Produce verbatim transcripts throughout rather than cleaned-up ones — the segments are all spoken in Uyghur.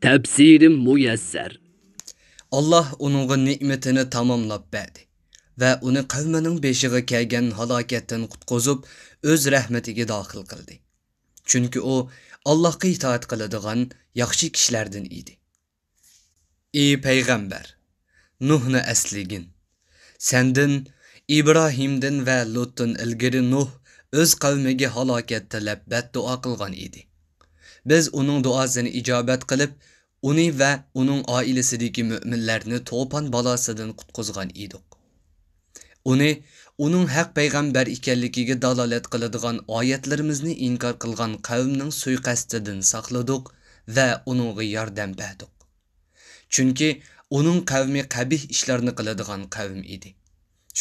تەپسىرى مۇيەسسەر. ئاللاھ ئۇنىڭغا نېمىتىنى تاماملاپ بەردى ۋە ئۇنى قەۋمىنىڭ بېشىغا كەلگەن ھالاكەتتىن قۇتقۇزۇپ، ئۆز رەھمىتىگە داخىل قىلدى. چۈنكى ئۇ ئاللاھقا ئىتائەت قىلىدىغان ياخشى كىشىلەردىن ئىدى. ئى پەيغەمبەر، نۇھنى ئەسلىگىن. سەندىن، ئىبراھىمدىن ۋە لۇتتىن ئىلگىرى نۇھ ئۆز قەۋمىگە ھالاكەت تىلەپ بەددۇئا قىلغان ئىدى. بىز ئۇنىڭ دۇئاسىنى ئىجابەت قىلىپ، ئۇنى ۋە ئۇنىڭ ئائىلىسىدىكى مۆمىنلەرنى توپان بالاسىدىن قۇتقۇزغان ئىدۇق. ئۇنى ئۇنىڭ ھەق پەيغەمبەر ئىكەنلىكىگە دالالەت قىلىدىغان ئايەتلىرىمىزنى ئىنكار قىلغان قەۋمنىڭ سۇيىقەستىدىن ساقلىدۇق ۋە ئۇنىڭغا ياردەم بەردۇق. چۈنكى ئۇنىڭ قەۋمى قەبىھ ئىشلارنى قىلىدىغان قەۋم ئىدى.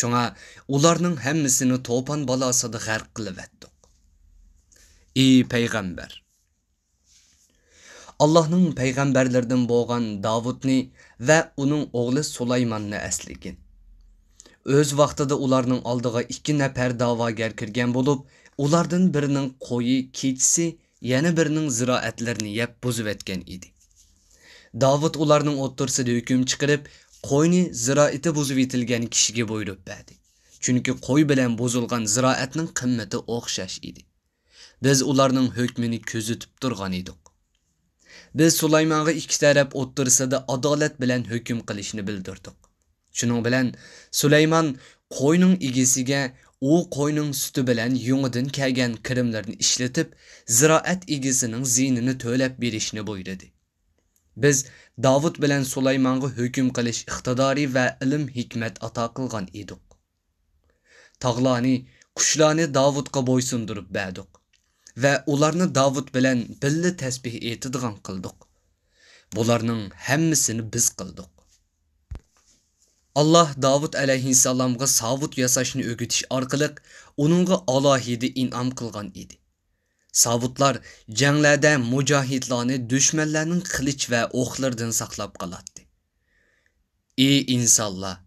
شۇڭا ئۇلارنىڭ ھەممىسىنى توپان بالاسىدا غەرق قىلىۋەتتۇق. ئى پەيغەمبەر! ئاللاھنىڭ پەيغەمبەرلىرىدىن بولغان داۋۇتنى ۋە ئۇنىڭ ئوغلى سۇلايماننى ئەسلىگىن. ئۆز ۋاقتىدا ئۇلارنىڭ ئالدىغا ئىككى نەپەر دەۋاگەر كىرگەن بولۇپ، ئۇلاردىن بىرىنىڭ قويى كېچىسى يەنە بىرىنىڭ زىرائەتلىرىنى يەپ بۇزۇۋەتكەن ئىدى. داۋۇت ئۇلارنىڭ ئوتتۇرىسىدا ھۆكۈم چىقىرىپ، قوينى زىرائىتى بۇزۇۋېتىلگەن كىشىگە بۇيرۇپ بەردى. چۈنكى قوي بىلەن بۇزۇلغان زىرائەتنىڭ قىممىتى ئوخشاش ئىدى. بىز ئۇلارنىڭ ھۆكمىنى كۆزىتىپ تۇرغان ئىدۇق. بىز سۇلايمانغا ئىككى تەرەپ ئوتتۇرىسىدا ئادالەت بىلەن ھۆكۈم قىلىشنى بىلدۈردۇق. شۇنىڭ بىلەن سۇلايمان قوينىڭ ئىگىسىگە ئۇ قوينىڭ سۈتى بىلەن يۇڭىدىن كەلگەن كىرىملىرىنى ئىشلىتىپ، زىرائەت ئىگىسىنىڭ زىيىنىنى تۆلەپ بېرىشنى بۇيرۇدى. بىز داۋۇت بىلەن سۇلايمانغا ھۆكۈم قىلىش ئىقتىدارى ۋە ئىلىم-ھېكمەت ئاتا قىلغان ئىدۇق. تاغلارنى، قۇشلارنى داۋۇتقا بويسۇندۇرۇپ بەردۇق ۋە ئۇلارنى داۋۇت بىلەن بىللە تەسبىھ ئېيتىدىغان قىلدۇق. بۇلارنىڭ ھەممىسىنى بىز قىلدۇق. ئاللاھ داۋۇت ئەلەيھىسسالامغا ساۋۇت ياساشنى ئۆگىتىش ئارقىلىق ئۇنىڭغا ئالاھىدە ئىنئام قىلغان ئىدى. ساۋۇتلار جەڭلەردە مۇجاھىدلارنى دۈشمەنلەرنىڭ قىلىچ ۋە ئوقلىرىدىن ساقلاپ قالاتتى. ئى ئىنسانلار!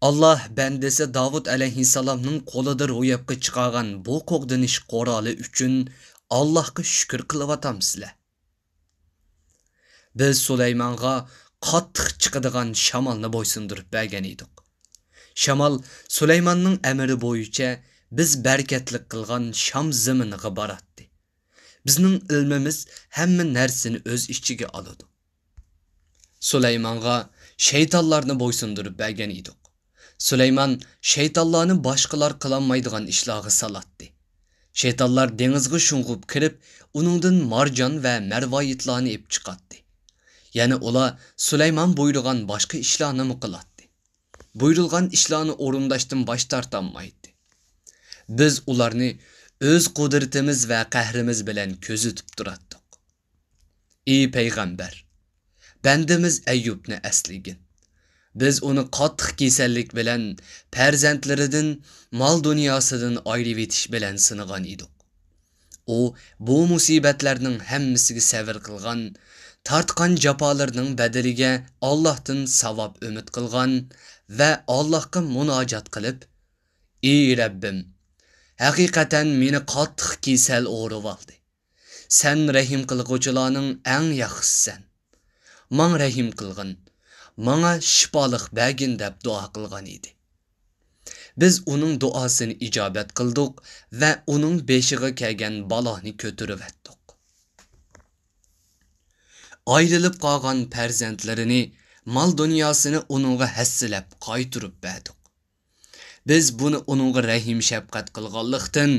ئاللاھ بەندىسى داۋۇت ئەلەيھىسسالامنىڭ قولىدا روياپقا چىقارغان بۇ قوغدىنىش قورالى ئۈچۈن ئاللاھقا شۈكۈر قىلىۋاتامسىلەر؟ بىز سۇلايمانغا قاتتىق چىقىدىغان شامالنى بويسۇندۇرۇپ بەرگەن ئىدۇق. شامال سۇلايماننىڭ ئەمرى بويىچە بىز بەرىكەتلىك قىلغان شام زېمىنىغا باراتتى. بىزنىڭ ئىلمىمىز ھەممە نەرسىنى ئۆز ئىچىگە ئالىدۇ. سۇلايمانغا شەيتانلارنى بويسۇندۇرۇپ بەرگەن ئىدۇق. سۇلايمان شەيتانلارنى باشقىلار قىلالمايدىغان ئىشلارغا سالاتتى. شەيتانلار دېڭىزغا شۇڭغۇپ كىرىپ، ئۇنىڭدىن مارجان ۋە مەرۋايىتلارنى ئېلىپ چىقاتتى. يەنە ئۇلار سۇلايمان بۇيرۇغان باشقا ئىشلارنىمۇ قىلاتتى. بۇيرۇلغان ئىشلارنى ئورۇنداشتىن باش تارتالمايتتى. بىز ئۇلارنى ئۆز قۇدرىتىمىز ۋە قەھرىمىز بىلەن كۆزىتىپ تۇراتتۇق. ئى پەيغەمبەر! بەندىمىز ئەييۇبنى ئەسلىگىن. بىز ئۇنى قاتتىق كېسەللىك بىلەن، پەرزەنتلىرىدىن، مال-دۇنياسىدىن ئايرىۋېتىش بىلەن سىنىغان ئىدۇق. ئۇ بۇ مۇسىبەتلەرنىڭ ھەممىسىگە سەۋر قىلغان، تارتقان جاپالىرىنىڭ بەدىلىگە ئاللاھتىن ساۋاب ئۈمىد قىلغان ۋە ئاللاھقا مۇناجات قىلىپ، ئى رەببىم، ھەقىقەتەن مېنى قاتتىق كېسەل ئورۇۋالدى. سەن رەھىم قىلغۇچىلارنىڭ ئەڭ ياخشىسىسەن. ماڭا رەھىم قىلغىن، ماڭا شىپالىق بەرگىن دەپ دۇئا قىلغان ئىدى. بىز ئۇنىڭ دۇئاسىنى ئىجابەت قىلدۇق ۋە ئۇنىڭ بېشىغا كەلگەن بالانى كۆتۈرۈۋەتتۇق. ئايرىلىپ قالغان پەرزەنتلىرىنى، مال-دۇنياسىنى ئۇنىڭغا ھەسسىلەپ قايتۇرۇپ بەردۇق. بىز بۇنى ئۇنىڭغا رەھىم-شەپقەت قىلغانلىقتىن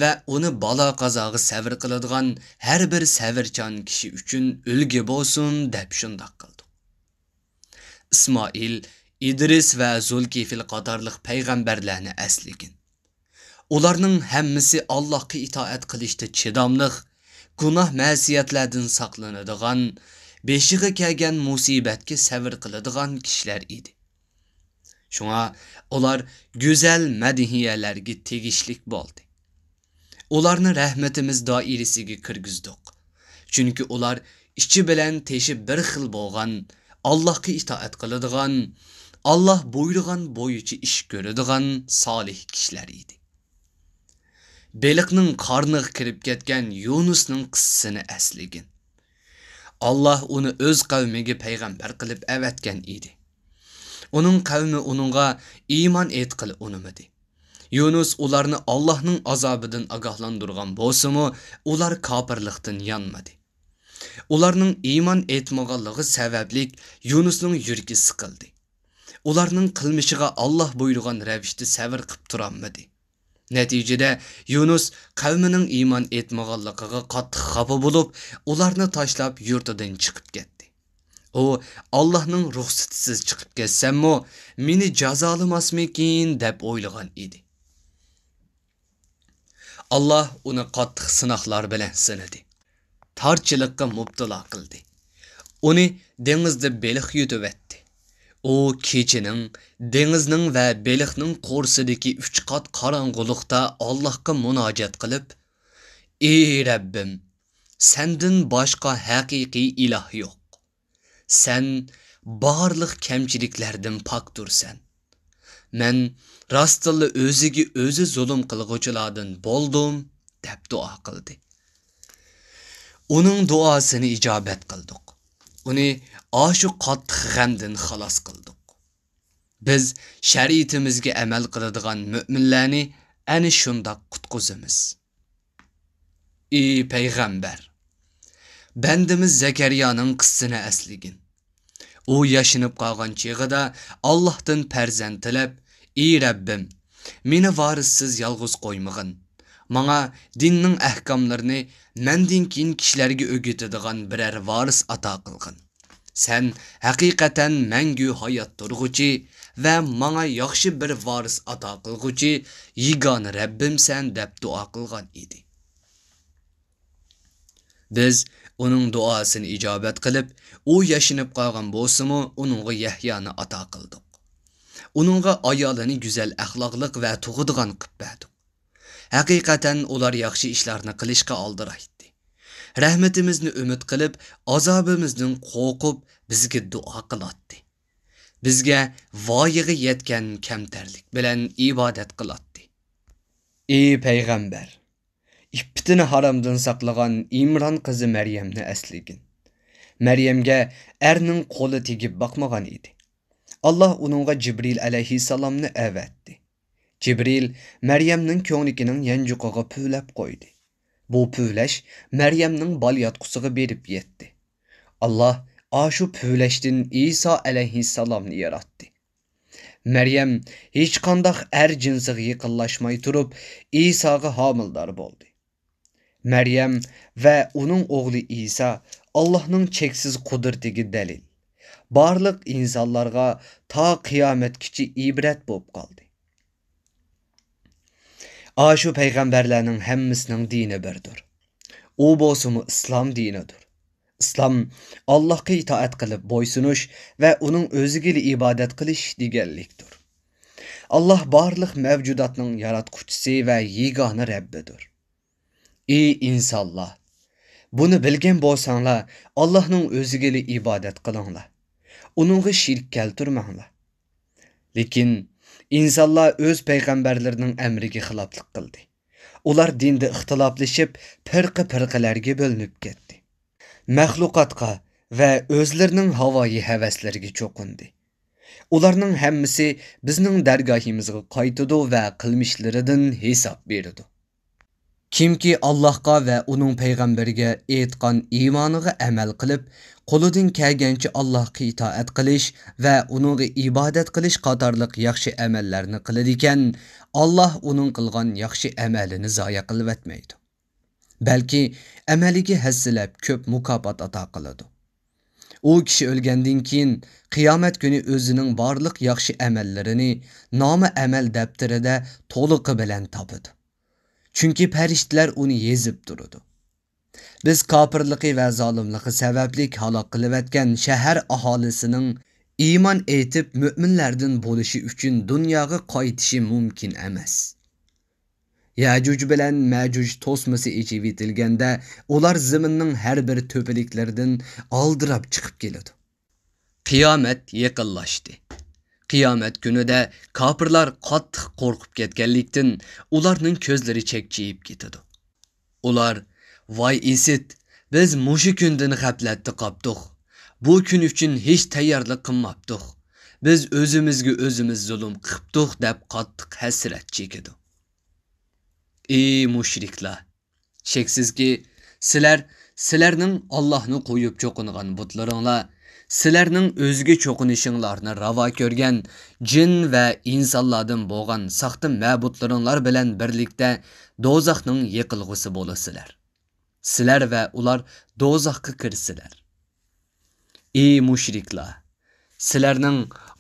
ۋە ئۇنى بالا-قازاغا سەۋر قىلىدىغان ھەر بىر سەۋرچان كىشى ئۈچۈن ئۈلگە بولسۇن دەپ شۇنداق قىلدۇق. ئىسمائىل، ئىدرىس ۋە زۇلكىفىل قاتارلىق پەيغەمبەرلەرنى ئەسلىگىن. ئۇلارنىڭ ھەممىسى ئاللاھقا ئىتائەت قىلىشتا چىداملىق، گۇناھ-مەسىيەتلەردىن ساقلىنىدىغان، بېشىغا كەلگەن مۇسىبەتكە سەۋر قىلىدىغان كىشىلەر ئىدى. شۇڭا ئۇلار گۈزەل مەدھىيەلەرگە تېگىشلىك بولدى. ئۇلارنى رەھمىتىمىز دائىرىسىگە كىرگۈزدۇق. چۈنكى ئۇلار ئىچى بىلەن تېشى بىر خىل بولغان، ئاللاھقا ئىتائەت قىلىدىغان، ئاللاھ بۇيرۇغان بويىچە ئىش كۆرىدىغان سالىھ كىشىلەر ئىدى. بېلىقنىڭ قارنىغا كىرىپ كەتكەن يۇنۇسنىڭ قىسسىسىنى ئەسلىگىن. ئاللاھ ئۇنى ئۆز قەۋمىگە پەيغەمبەر قىلىپ ئەۋەتكەن ئىدى. ئۇنىڭ قەۋمى ئۇنىڭغا ئىمان ئېيتقىلى ئۇنىمىدى. يۇنۇس ئۇلارنى ئاللاھنىڭ ئازابىدىن ئاگاھلاندۇرغان بولسىمۇ، ئۇلار كاپىرلىقتىن يانمىدى. ئۇلارنىڭ ئىمان ئېيتمىغانلىقى سەۋەبلىك يۇنۇسنىڭ يۈرىكى سىقىلدى. ئۇلارنىڭ قىلمىشىغا ئاللاھ بۇيرۇغان رەۋىشتە سەۋر قىپ تۇرالمىدى. نەتىجىدە، يۇنۇس قەۋمىنىڭ ئىمان ئېيتمىغانلىقىغا قاتتىق خاپا بولۇپ، ئۇلارنى تاشلاپ يۇرتىدىن چىقىپ كەتتى. ئۇ، ئاللاھنىڭ رۇخسىتىسىز چىقىپ كەتسەممۇ، مېنى جازالىماسمىكىن دەپ ئويلىغان ئىدى. ئاللاھ ئۇنى قاتتىق سىناقلار بىلەن سىنىدى. تارچىلىققا مۇپتىلا قىلدى. ئۇنى دېڭىزدا بېلىق يۇتۇۋەتتى. ئۇ كېچىنىڭ، دېڭىزنىڭ ۋە بېلىقنىڭ قورسىدىكى ئۈچ قات قاراڭغۇلۇقتا ئاللاھقا مۇناجات قىلىپ، ئى رەببىم، سەندىن باشقا ھەقىقىي ئىلاھ يوق. سەن بارلىق كەمچىلىكلەردىن پاكتۇرسەن. مەن راستتىنلا ئۆزىگە ئۆزى زۇلۇم قىلغۇچىلاردىن بولدۇم، دەپ دۇئا قىلدى. ئۇنىڭ دۇئاسىنى ئىجابەت قىلدۇق. ئۇنى ئاشۇ قاتتىق غەمدىن خالاس قىلدۇق. بىز شەرىئىتىمىزگە ئەمەل قىلىدىغان مۆمىنلەرنى ئەنە شۇنداق قۇتقۇزىمىز. ئى پەيغەمبەر! بەندىمىز زەكەرىيانىڭ قىسسىسىنى ئەسلىگىن. ئۇ ياشىنىپ قالغان چېغىدا ئاللاھتىن پەرزەنت تىلەپ، ئى رەببىم، مېنى ۋارىسسىز يالغۇز قويمىغىن. ماڭا دىننىڭ ئەھكاملىرىنى مەندىن كېيىن كىشىلەرگە ئۆگىتىدىغان بىرەر ۋارىس ئاتا قىلغىن. سەن ھەقىقەتەن مەڭگۈ ھايات تۇرغۇچى ۋە ماڭا ياخشى بىر ۋارىس ئاتا قىلغۇچى يېگانە رەببىمسەن، دەپ دۇئا قىلغان ئىدى. بىز ئۇنىڭ دۇئاسىنى ئىجابەت قىلىپ، ئۇ ياشىنىپ قالغان بولسىمۇ، ئۇنىڭغا يەھيانى ئاتا قىلدۇق. ئۇنىڭغا ئايالىنى گۈزەل ئەخلاقلىق ۋە تۇغىدىغان قىلىپ بەردۇق. ھەقىقەتەن ئۇلار ياخشى ئىشلارنى قىلىشقا ئالدىرايتتى. رەھمىتىمىزنى ئۈمىد قىلىپ، ئازابىمىزدىن قورقۇپ، بىزگە دۇئا قىلاتتى. بىزگە ۋايىغا يەتكەن كەمتەرلىك بىلەن ئىبادەت قىلاتتى. ئى پەيغەمبەر! ئىپپىتىنى ھارامدىن ساقلىغان ئىمران قىزى مەريەمنى ئەسلىگىن. مەريەمگە ئەرنىڭ قولى تېگىپ باقمىغان ئىدى. ئاللاھ ئۇنىڭغا جىبرىل ئەلەيھىسسالامنى ئەۋەتتى. جىبرىل مەريەمنىڭ كۆڭلىكىنىڭ يانچۇقىغا پۈۋلەپ قويدى. بۇ پۈۋلەش مەريەمنىڭ بالىياتقۇسىغا بېرىپ يەتتى. ئاللاھ ئاشۇ پۈۋلەشتىن ئىسا ئەلەيھىسسالامنى ياراتتى. مەريەم ھېچقانداق ئەر جىنسىغا يېقىنلاشماي تۇرۇپ، ئىساغا ھامىلىدار بولدى. مەريەم ۋە ئۇنىڭ ئوغلى ئىسا ئاللاھنىڭ چەكسىز قۇدرىتىگە دەلىل، بارلىق ئىنسانلارغا تا قىيامەتكىچە ئىبرەت بولۇپ قالدى. ئاشۇ پەيغەمبەرلەرنىڭ ھەممىسىنىڭ دىنى بىردۇر. ئۇ بولسىمۇ ئىسلام دىنىدۇر. ئىسلام ئاللاھقا ئىتائەت قىلىپ بويسۇنۇش ۋە ئۇنىڭ ئۆزىگىلا ئىبادەت قىلىش دېگەنلىكتۇر. ئاللاھ بارلىق مەۋجۇداتنىڭ ياراتقۇچىسى ۋە يېگانە رەببىدۇر. ئى ئىنسانلار! بۇنى بىلگەن بولساڭلار، ئاللاھنىڭ ئۆزىگىلا ئىبادەت قىلىڭلار. ئۇنىڭغا شېرىك كەلتۈرمەڭلار. لېكىن ئىنسانلار ئۆز پەيغەمبەرلىرىنىڭ ئەمرىگە خىلاپلىق قىلدى. ئۇلار دىندا ئىختىلاپلىشىپ، پىرقە-پىرقىلەرگە بۆلۈنۈپ كەتتى. مەخلۇقاتقا ۋە ئۆزلىرىنىڭ ھاۋايى ھەۋەسلىرىگە چوقۇندى. ئۇلارنىڭ ھەممىسى بىزنىڭ دەرگاھىمىزغا قايتىدۇ ۋە قىلمىشلىرىدىن ھېساب بېرىدۇ. كىمكى ئاللاھقا ۋە ئۇنىڭ پەيغەمبىرىگە ئېيتقان ئىمانىغا ئەمەل قىلىپ، قولىدىن كەلگەنچە ئاللاھقا ئىتائەت قىلىش ۋە ئۇنىڭغا ئىبادەت قىلىش قاتارلىق ياخشى ئەمەللەرنى قىلىدىكەن، ئاللاھ ئۇنىڭ قىلغان ياخشى ئەمەلىنى زايە قىلىۋەتمەيدۇ. بەلكى ئەمەلىگە ھەسسىلەپ كۆپ مۇكاپات ئاتا قىلىدۇ. ئۇ كىشى ئۆلگەندىن كېيىن، قىيامەت كۈنى ئۆزىنىڭ بارلىق ياخشى ئەمەللىرىنى نامە ئەمەل دەپتىرىدە تولۇقى بىلەن تاپىدۇ. چۈنكى پەرىشتىلەر ئۇنى يېزىپ تۇرىدۇ. بىز كاپىرلىقى ۋە زالىملىقى سەۋەبلىك ھالاك قىلىۋەتكەن شەھەر ئاھالىسىنىڭ ئىمان ئېيتىپ مۆمىنلەردىن بولۇشى ئۈچۈن دۇنياغا قايتىشى مۇمكىن ئەمەس. يەجۇج بىلەن مەجۇج توسمىسى ئېچىۋېتىلگەندە، ئۇلار زېمىننىڭ ھەر بىر تۆپىلىكلىرىدىن ئالدىراپ چىقىپ كېلىدۇ. قىيامەت يېقىنلاشتى. قىيامەت كۈنىدە كاپىرلار قاتتىق قورقۇپ كەتكەنلىكتىن، ئۇلارنىڭ كۆزلىرى چەكچىيىپ كېتىدۇ. ئۇلار، ۋاي ئىسىت، بىز مۇشۇ كۈندىن غەپلەتتە قاپتۇق. بۇ كۈن ئۈچۈن ھېچ تەييارلىق قىلماپتۇق. بىز ئۆزىمىزگە ئۆزىمىز زۇلۇم قىپتۇق، دەپ قاتتىق ھەسرەت چېكىدۇ. ئى مۇشرىكلار! شەكسىزكى، سىلەر، سىلەرنىڭ ئاللاھنى قويۇپ چوقۇنغان بۇتلىرىڭلار، سىلەرنىڭ ئۆزىگە چوقۇنۇشۇڭلارنى راۋا كۆرگەن جىن ۋە ئىنسانلاردىن بولغان ساختا مەبۇدلىرىڭلار بىلەن بىرلىكتە دوزاخنىڭ يېقىلغۇسى بولىسىلەر. سىلەر ۋە ئۇلار دوزاخقا كىرسىلەر. ئى مۇشرىكلار! سىلەرنىڭ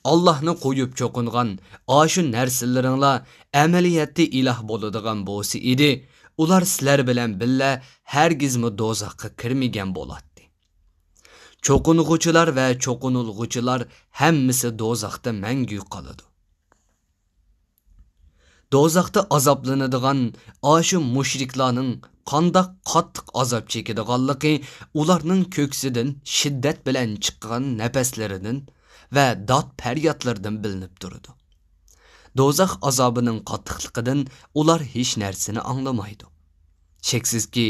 ئاللاھنى قويۇپ چوقۇنغان ئاشۇ نەرسىلىرىڭلار ئەمەلىيەتتە ئىلاھ بولىدىغان بولسا ئىدى، ئۇلار سىلەر بىلەن بىللە ھەرگىزمۇ دوزاخقا كىرمىگەن بولاتتى. چوقۇنغۇچىلار ۋە چوقۇنۇلغۇچىلار ھەممىسى دوزاختا مەڭگۈ قالىدۇ. دوزاختا ئازابلىنىدىغان ئاشۇ مۇشرىكلارنىڭ قانداق قاتتىق ئازاب چېكىدىغانلىقى ئۇلارنىڭ كۆكسىدىن شىددەت بىلەن چىققان نەپەسلىرىدىن ۋە داد پەريادلىرىدىن بىلىنىپ تۇرىدۇ. دوزاخ ئازابىنىڭ قاتتىقلىقىدىن ئۇلار ھېچ نەرسىنى ئاڭلىمايدۇ. شەكسىزكى،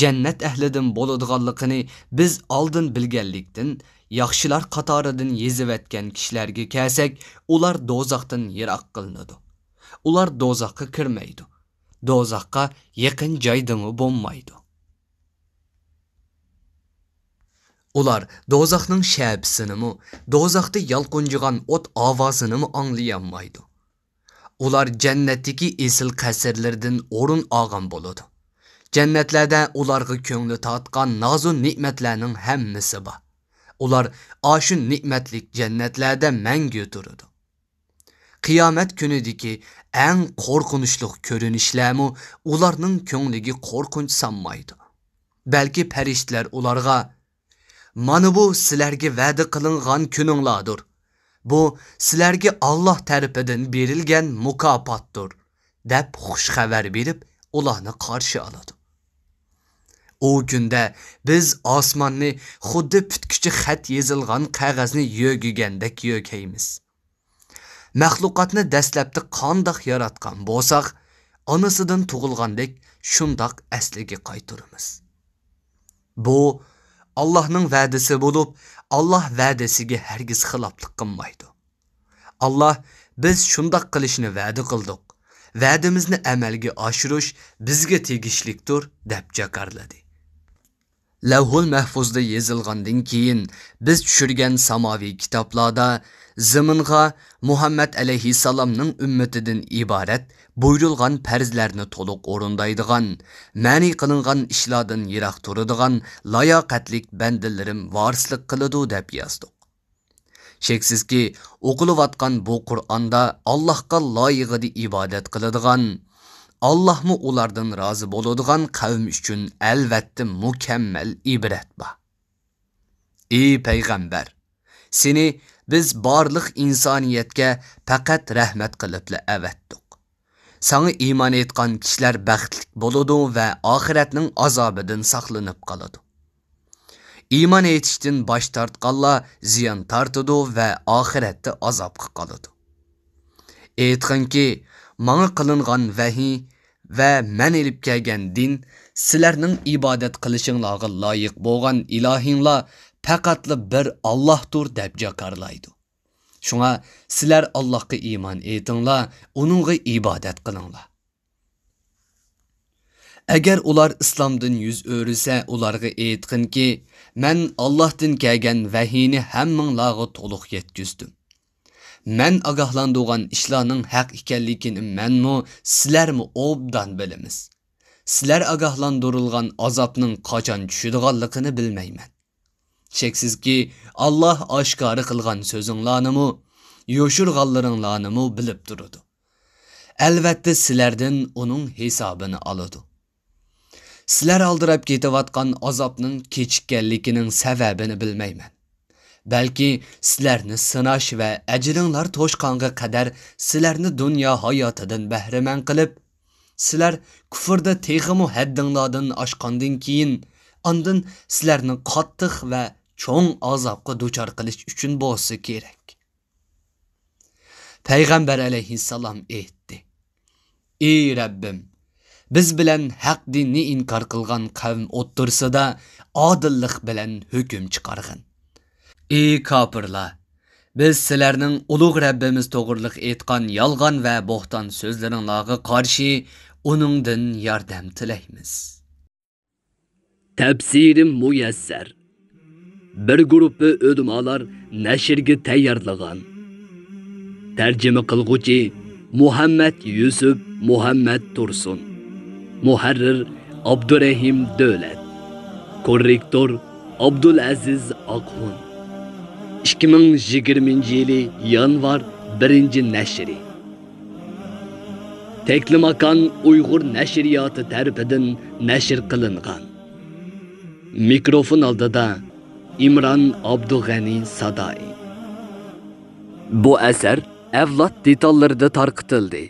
جەننەت ئەھلىدىن بولىدىغانلىقىنى بىز ئالدىن بىلگەنلىكتىن، ياخشىلار قاتارىدىن يېزىۋەتكەن كىشىلەرگە كەلسەك، ئۇلار دوزاختىن يىراق قىلىنىدۇ. ئۇلار دوزاخقا كىرمەيدۇ. دوزاخقا يېقىن جايدىمۇ بولمايدۇ. ئۇلار دوزاخنىڭ شەپىسىنىمۇ، دوزاختا يالقۇنجىغان ئوت ئاۋازىنىمۇ ئاڭلىيالمايدۇ. ئۇلار جەننەتتىكى ئېسىل قەسىرلىرىدىن ئورۇن ئالغان بولىدۇ. جەننەتلەردە ئۇلارغا كۆڭلى تارتقان نازۇ نېمەتلەرنىڭ ھەممىسى بار. ئۇلار ئاشۇ نېمەتلىك جەننەتلەردە مەڭگۈ تۇرىدۇ. قىيامەت كۈنىدىكى ئەڭ قورقۇنچلۇق كۆرۈنۈشلەرمۇ ئۇلارنىڭ كۆڭلىگە قورقۇنچ سالمايدۇ. بەلكى پەرىشتىلەر ئۇلارغا، «مانا بۇ سىلەرگە ۋەدە قىلىنغان كۈنۈڭلاردۇر. بۇ سىلەرگە ئاللاھ تەرىپىدىن بېرىلگەن مۇكاپاتتۇر» دەپ خۇش خەۋەر بېرىپ، ئۇلارنى قارشى ئالىدۇ. ئۇ كۈندە بىز ئاسماننى خۇددى پۈتكۈچە خەت يېزىلغان قەغەزنى يۆگىگەندەك يۆگەيمىز. مەخلۇقاتنى دەسلەپتە قانداق ياراتقان بولساق، ئانىسىدىن تۇغۇلغاندەك شۇنداق ئەسلىگە قايتۇرىمىز. بۇ ئاللاھنىڭ ۋەدىسى بولۇپ، ئاللاھ ۋەدىسىگە ھەرگىز خىلاپلىق قىلمايدۇ. ئاللاھ، «بىز شۇنداق قىلىشنى ۋەدە قىلدۇق. ۋەدىمىزنى ئەمەلگە ئاشۇرۇش بىزگە تېگىشلىكتۇر» دەپ جاكارلىدى. لەۋھۇل مەھفۇزدا يېزىلغاندىن كېيىن، بىز چۈشۈرگەن ساماۋى كىتابلاردا زېمىنغا مۇھەممەد ئەلەيھىسسالامنىڭ ئۈممىتىدىن ئىبارەت بۇيرۇلغان پەرزلەرنى تولۇق ئورۇندايدىغان، مەنئى قىلىنغان ئىشلاردىن يىراق تۇرىدىغان لاياقەتلىك بەندىلىرىم ۋارىسلىق قىلىدۇ، دەپ يازدۇق. شەكسىزكى، ئوقۇلۇۋاتقان بۇ قۇرئاندا ئاللاھقا لايىقىدا ئىبادەت قىلىدىغان، ئاللاھمۇ ئۇلاردىن رازى بولىدىغان قەۋم ئۈچۈن ئەلۋەتتە مۇكەممەل ئىبرەت بار. ئى پەيغەمبەر! سېنى بىز بارلىق ئىنسانىيەتكە پەقەت رەھمەت قىلىپلا ئەۋەتتۇق. ساڭا ئىمان ئېيتقان كىشىلەر بەختلىك بولىدۇ ۋە ئاخىرەتنىڭ ئازابىدىن ساقلىنىپ قالىدۇ. ئىمان ئېيتىشتىن باش تارتقانلار زىيان تارتىدۇ ۋە ئاخىرەتتە ئازابقا قالىدۇ. ئېيتقىنكى، ماڭا قىلىنغان ۋەھىي ۋە مەن ئېلىپ كەلگەن دىن سىلەرنىڭ ئىبادەت قىلىشىڭلارغا لايىق بولغان ئىلاھىڭلار پەقەتلا بىر ئاللاھتۇر، دەپ جاكارلايدۇ. شۇڭا سىلەر ئاللاھقا ئىمان ئېيتىڭلار، ئۇنىڭغا ئىبادەت قىلىڭلار. ئەگەر ئۇلار ئىسلامدىن يۈز ئۆرۈسە، ئۇلارغا ئېيتقىنكى، مەن ئاللاھتىن كەلگەن ۋەھىينى ھەممىڭلارغا تولۇق يەتكۈزدۈم. مەن ئاگاھلاندۇرغان ئىشلارنىڭ ھەق ئىكەنلىكىنى مەنمۇ، سىلەرمۇ ئوبدان بىلىمىز. سىلەر ئاگاھلاندۇرۇلغان ئازابنىڭ قاچان چۈشىدىغانلىقىنى بىلمەيمەن. شەكسىزكى، ئاللاھ ئاشكارا قىلغان سۆزۈڭلارنىمۇ، يوشۇرغانلىرىڭلارنىمۇ بىلىپ تۇرىدۇ. ئەلۋەتتە، سىلەردىن ئۇنىڭ ھېسابىنى ئالىدۇ. سىلەر ئالدىراپ كېتىۋاتقان ئازابنىڭ كېچىككەنلىكىنىڭ سەۋەبىنى بىلمەيمەن. بەلكى سىلەرنى سىناش ۋە ئەجىلىڭلار توشقانغا قەدەر سىلەرنى دۇنيا ھاياتىدىن بەھرىمەن قىلىپ، سىلەر كۇفردا تېخىمۇ ھەددىڭلاردىن ئاشقاندىن كېيىن، ئاندىن سىلەرنى قاتتىق ۋە چوڭ ئازابقا دۇچار قىلىش ئۈچۈن بولسا كېرەك. پەيغەمبەر ئەلەيھىسسالام ئېيتتى، ئى رەببىم، بىز بىلەن ھەق دىننى ئىنكار قىلغان قەۋم ئوتتۇرىسىدا ئادىللىق بىلەن ھۆكۈم چىقارغىن. ئى كاپىرلار! بىز سىلەرنىڭ ئۇلۇغ رەببىمىز توغرىلىق ئېيتقان يالغان ۋە بوھتان سۆزلىرىڭلارغا قارشى ئۇنىڭدىن ياردەم تىلەيمىز. تەپسىرى مۇيەسسەر. بىر گۇرۇپپا ئۆلىمالار نەشرگە تەييارلىغان. تەرجىمە قىلغۇچى مۇھەممەد يۈسۈپ مۇھەممەد تۇرسۇن. مۇھەررىر ئابدۇرېھىم دۆلەت. كوررېكتور ئابدۇلئەزىز ئاقخۇن. ئىككى مىڭ يىگىرمىنچى يىلى يانۋار بىرىنچى نەشرى. تەكلىماكان ئۇيغۇر نەشرىياتى تەرىپىدىن نەشر قىلىنغان. مىكروفون ئالدىدا ئىمران ئابدۇغەنى سادائى. بۇ ئەسەر ئەۋلاد دېتاللىرىدا تارقىتىلدى.